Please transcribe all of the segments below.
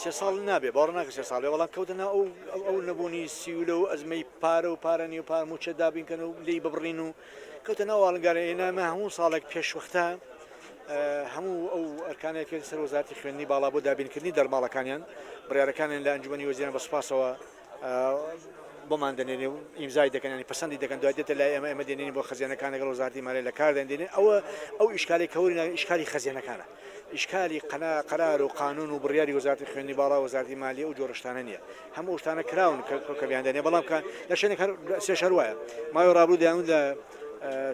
سێ ساڵ نابێ باوەڕ ناکە سێ ساڵ بێ بەڵام کەوتە ناو ئەو ئەو ئەو نەبوونی سیولە و ئەزمەی پارە و پارە نیە و پار مووچە دابین کەن و لێی ببڕین و کەوتە ناو ئاڵنگارە ئێنامە هەموو ساڵێک پێشوەختە هەموو ئەو ئەرکانەیە کرد سەر وەزارەتی خوێندنی باڵا بۆ دابینکردنی دەرماڵەکانیان بڕیارەکانیان لە ئەنجومەنی وەزیران بە سوپاسەوە بۆمان دەنێرێ و ئیمزای دەکەن ینی پەسەندی دەکەن دوای دێتە لای ئێمە ئێمە دێنین بۆ خەزێنەکان لەگەڵ وەزارەتی مالیە لە کار دەندێنێ ئەوە ئەو ئیشکالی کەوری ئیشکالی خەزێنەکانە ئیشکالی قەنا قەرار و قانون و بڕیاری وەزارەتی خوێندنی باڵا وەزارەتی مالیە ئەو جۆرە شتانە نییە هەموو ئەو شتانە کراون کە کە بیان دەنێ بەڵام کە لە شوێنێک هەر سێش هەر وایە ماوەی ڕابردوو دەیان لە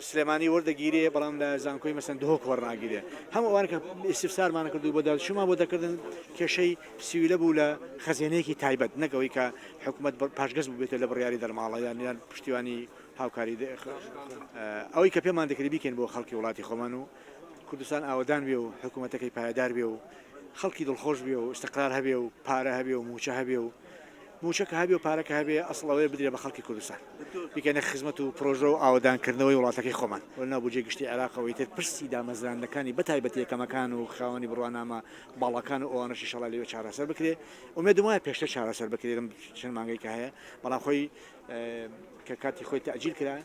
سلێمانی وەردەگیرێ بەڵام لە زانکۆی مەسەن دهۆک وەرناگیرێ هەموو ئەوانە کە ئیستفسارمان کردو بۆ دادشومان بۆ دەکردن کێشەی سیولە بوو لە خەزێنەیەکی تایبەت نەک ئەوەی کە حکومەت پاشگەز بووبێتەوە لە بڕیاری دەرماڵە یان یان پشتیوانی هاوکاری ئەوەی کە پێمان دەکرێت بیکەین بۆ خەڵکی وڵاتی خۆمان و کوردستان ئاوەدان بێ و حکوومەتەکەی پایەدار بێ و خەڵکی دڵخۆش بێ و ئیستقرار هەبێ و پارە هەبێ و مووچە هەبێ و مووچە کە هەبێ و پارە کە هەبێ ئەسڵ ئەوەیە بدرێ بە خەڵکی کوردستان بیکەنە خزمەت و پرۆژە و ئاوەدانکردنەوەی وڵاتەکەی خۆمان وەلنا بودجەی گشتی عێراقەوە ئیتر پرسی دامەزراندنەکانی بەتایبەت یەکەمەکان و خاوەنی بڕوانامە باڵاکان و ئەوانەش ئیشەڵا لەوێ چارەسەر بکرێ ئومێدم وایە پێشتر چارەسەر بکرێ لەم چەند مانگەی کە هەیە بەڵام خۆی کە کاتی خۆی تەئجیل کرا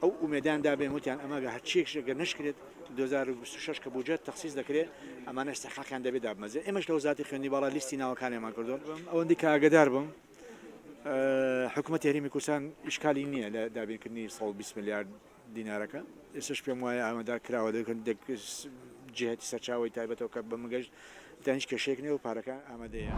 ئەو ئومێدان دابێن وتیان ئەمە گە هەرچیەک گەر نەشکرێت 2026 کە بودجە تەخسیس دەکرێت ئەمانە استحقاقیان دەبێت دابمەزرێن ئێمەش لە وەزارەتی خوێندنی باڵا لیستی ناوەکانیانمان کردووە ئەوەندەی کە ئاگەدار بم حکوومەتی هەرێمی کوردستان ئیشکالی نییە لە دابینکردنی 120 ملیار دینارەکە ئێستاش پێم وایە ئامادە کراوە لە هەندێک جهتی سەرچاوەی تایبەتەوە کە بە مگەشت تا هیچ کێشەیەک نییە و پارەکە ئامادەیە.